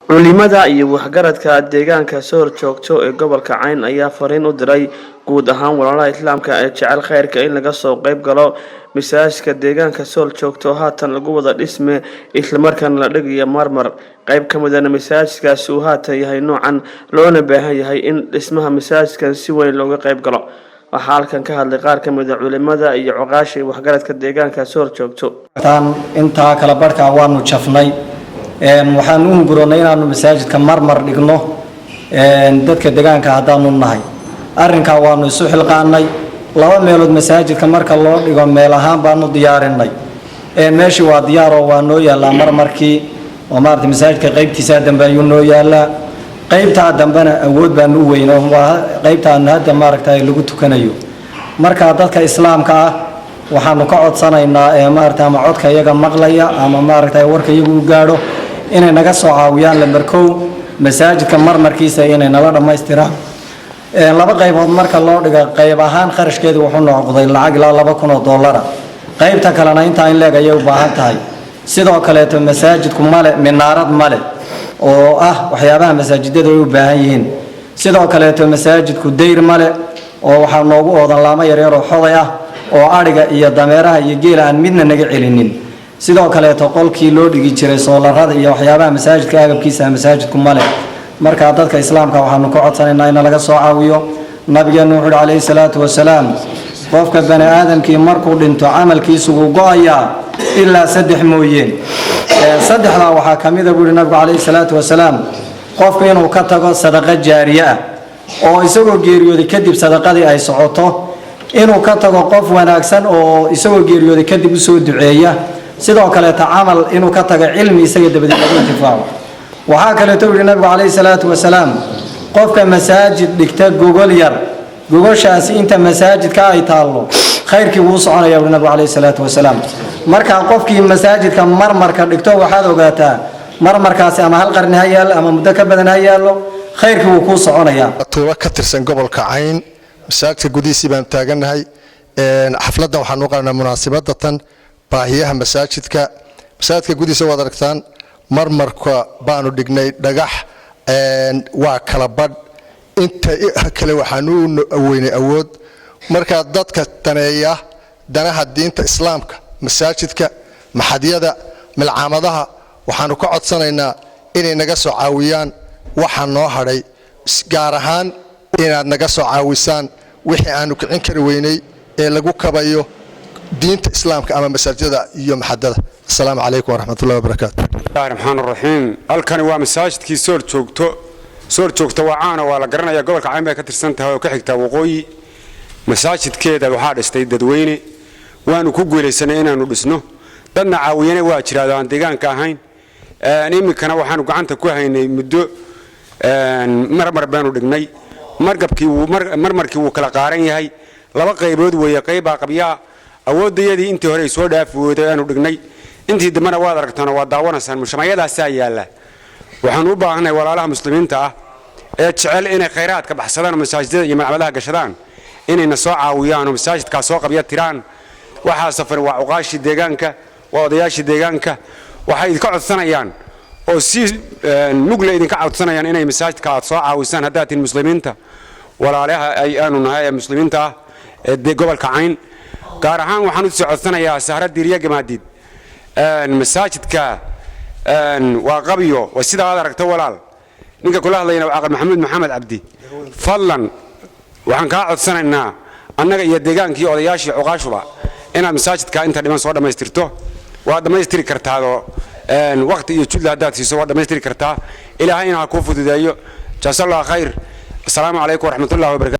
Culimada iyo waxgaradka deegaanka soo horjoogto ee gobolka Cayn ayaa fariin u diray guud ahaan walaalaha Islaamka ee jecel khayrka in laga soo qayb galo masaajidka deegaanka Sool Joogto oo haatan lagu wada dhisme, islamarkaana la dhigayo marmar. Qayb ka midana masaajidkaasi uu haatan yahay noocan, loona baahan yahay in dhismaha masaajidkan si weyn looga qayb galo. Waxaa halkan ka hadlay qaar ka mid a culimada iyo cuqaasha iyo waxgaradka deegaanka soo horjoogto. Intaa kala barhkaa waanu jafnay. Waxaanu u hunguroonnay inaanu masaajidka marmar dhigno. Dadka deegaanka haddaanu nahay, arrinkaa waanu isu xilqaanay. Laba meelood masaajidka marka loo dhigo, meel ahaan baanu diyaarinay. Meeshii waa diyaaroo waa noo yaallaa marmarkii oo maarata masaajidka qaybtiisaa dambe ayuu noo yaallaa. Qaybtaa dambena awood baanu u weyno, waa qaybtaan hadda maaragta lagu tukanayo. Marka dadka Islaamka ah waxaanu ka codsanaynaa ee maarata ama codka iyaga maqlaya ama maaragta warka iyagu u gaadho inay naga soo caawiyaan lamber kow masaajidka marmarkiisa inay nala dhammaystiraan. Laba qaybood marka loo dhigo, qayb ahaan kharashkeedu wuxuu noqday lacag ilaa $2,000. Qaybta kalena intaa in leeg ayay u baahan tahay. Sidoo kaleeto masaajidku male minaarad, male oo ah waxyaabaha masaajidadu ay u baahan yihiin. Sidoo kaleeto masaajidku dayr male, oo waxaa noogu oodan laamo yaryar oo xoday ah oo adhiga iyo dameeraha iyo geela aan midna naga celinin. Sidoo kaleeto qolkii loo dhigi jiray soolarada iyo waxyaabaha masaajidka agabkiisa masaajidku male. Marka dadka Islaamka waxaanu ka codsanaynaa in laga soo caawiyo. Nabigeenu wuxu uhi calayhi salaatu wasalaam: "Qofka bani aadamkii markuu dhinto camalkiisu wuu go-ayaa ilaa saddex mooyeen." Saddexdaa waxaa ka mida, buu yihi nabigu calayhi salaatu wasalaam, qofku inuu ka tago sadaqo jaariye ah oo isagoo geeriyooday kadib sadaqadii ay socoto, inuu ka tago qof wanaagsan oo isagoo geeriyooday kadib usoo duceeya, sidoo kaleeto camal inuu ka tago cilmi isaga dabadeed lagu intifaaco. Waxaa kaleeto yidhi nabigu calayhi salaatu wasalaam: "Qofka masaajid dhigta gogol yar, gogoshaasi inta masaajidka ay taallo khayrkii wuu soconaya," buhi nabigu calayhi salaatu wasalaam. Marka qofkii masaajidka marmarka dhigto, waxaad ogaataa marmarkaasi ama hal qarni ha yaallo ama muddo ka badan ha yaallo, khayrkii wuu kuu soconayaa. Tuulo ka tirsan gobolka Cayn, masaajidka gudihiisii baanu taagannahay. Xafladdan waxaanu u qabanaa munaasabadatan baahiyaha masaajidka. Masaajidka gudihiisa waad aragtaan, marmarka baanu dhignay dhagax, waa kala badh. Inta kale waxaanu u weynay awood. Markaa dadka daneeya danaha diinta Islaamka, masaajidka, maxadyada, milcaamadaha, waxaanu ka codsanaynaa inay naga soo caawiyaan waxa noo hadhay, gaar ahaan inaad naga soo caawisaan wixii aanu kicin kari weynay ee lagu kabayo diinta Islaamka ama masaajidada iyo maxadada. Asalaamu calaykum waraxmatullahi wabarakaatu. Bismillahi raxmaan raxiim. Halkani waa masaajidkii Soor Joogto. Soor Joogto waa caana, waa la garanaya. Gobolka Cayn bay ka tirsan tahay oo ka xigtaa waqooyi. Masaajidkeeda waxaa dhistay dadweyne. Waanu ku guulaysanay inaanu dhisno, dadna caawiyana waa jiraado aan deegaanka ahayn. Iminkana waxaanu gacanta ku haynay muddo, marmar baanu dhignay. Marmarkii wuu kala qaaran yahay, laba qaybood weeye. Qaybbaa qabyaa, awooddayadii intii hore ay soo dhaafi weyday aanu dhignay. Intii dambena waad aragtaan oo waad daawanaysaan, mushamayadaasaa yaalla. Waxaanu u baahannahay walaalaha muslimiinta ah ee jecel inay khayraadka baxsadaan oo masaajidada iyo malcamadaha gashadaan inayna soo caawiyaan oo masaajidkaa soo qabya tiraan. Waxaa safan waa cuqaashii deegaanka, waa odayaashii deegaanka. Waxay idinka codsanayaan oo si mugle idinka codsanayaan inay masaajidka aad soo caawisaan haddaad tihin muslimiinta walaalaha ay aanu nahay ee muslimiinta ah ee gobolka Cayn. Gaar ahaan waxaan u sii codsanayaa Sahra Diiriya Gamaadiid. Masaajidka waa qabyo, waa sida aad aragto walaal. Ninka kula hadlayna waa Aqal Maxamuud Maxamed Cabdi. Fadlan waxaan kaa codsanaynaa annaga iyo deegaankii, odayaashii, cuqaashuba inaad masaajidka inta dhiman soo dhammaystirto. Waad dhammaystiri kartaadoo waqti iyo judla haddaad siiso waad dhammaystiri kartaa. Ilaahayna ha kuu fududeeyo. Jaasallah khayr. Asalaamu calaykum waraxmatullahi wabarakatu.